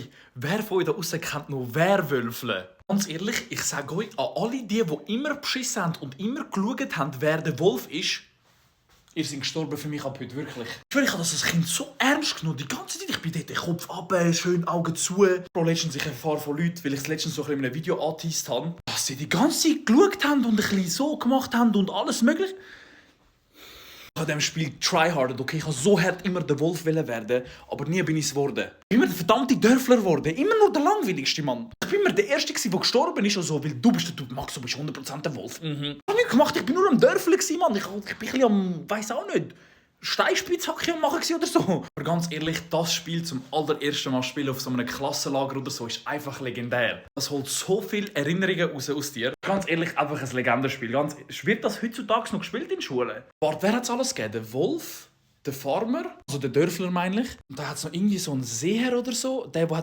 Hey, wer von euch da draussen kennt noch Werwölfe? Ganz ehrlich, ich sage euch, an alle die immer beschissen haben und immer geschaut haben, wer der Wolf ist, ihr seid gestorben für mich ab heute, wirklich. Ich habe das als Kind so ernst genommen. Die ganze Zeit, ich bin dort, Kopf ab, schön Augen zu. Bro, letztens ich erfahre von Leuten, weil ich es letztens so ein bisschen in einem Video angeteased habe, dass sie die ganze Zeit geschaut haben und ein bisschen so gemacht haben und alles mögliche. Ich habe in diesem Spiel tryhardet, okay, ich habe so hart immer der Wolf werden, aber nie bin ich es geworden. Ich bin immer der verdammte Dörfler geworden, immer nur der langweiligste Mann. Ich bin immer der Erste, der gestorben ist, also, weil du bist der Typ, Max, du bist 100% der Wolf. Ich habe nichts gemacht, ich bin nur am Dörfler, Mann. Ich bin ein bisschen am, weiss auch nicht, Steinspitzhacke am machen oder so. Aber ganz ehrlich, das Spiel zum allerersten Mal spielen auf so einem Klassenlager oder so ist einfach legendär. Das holt so viele Erinnerungen raus aus dir. Ganz ehrlich, einfach ein Legendenspiel. Wird das heutzutage noch gespielt in Schulen? Warte, wer hat es alles gegeben? Der Wolf, der Farmer, also der Dörfler meine ich. Und da hat es noch irgendwie so einen Seher oder so, der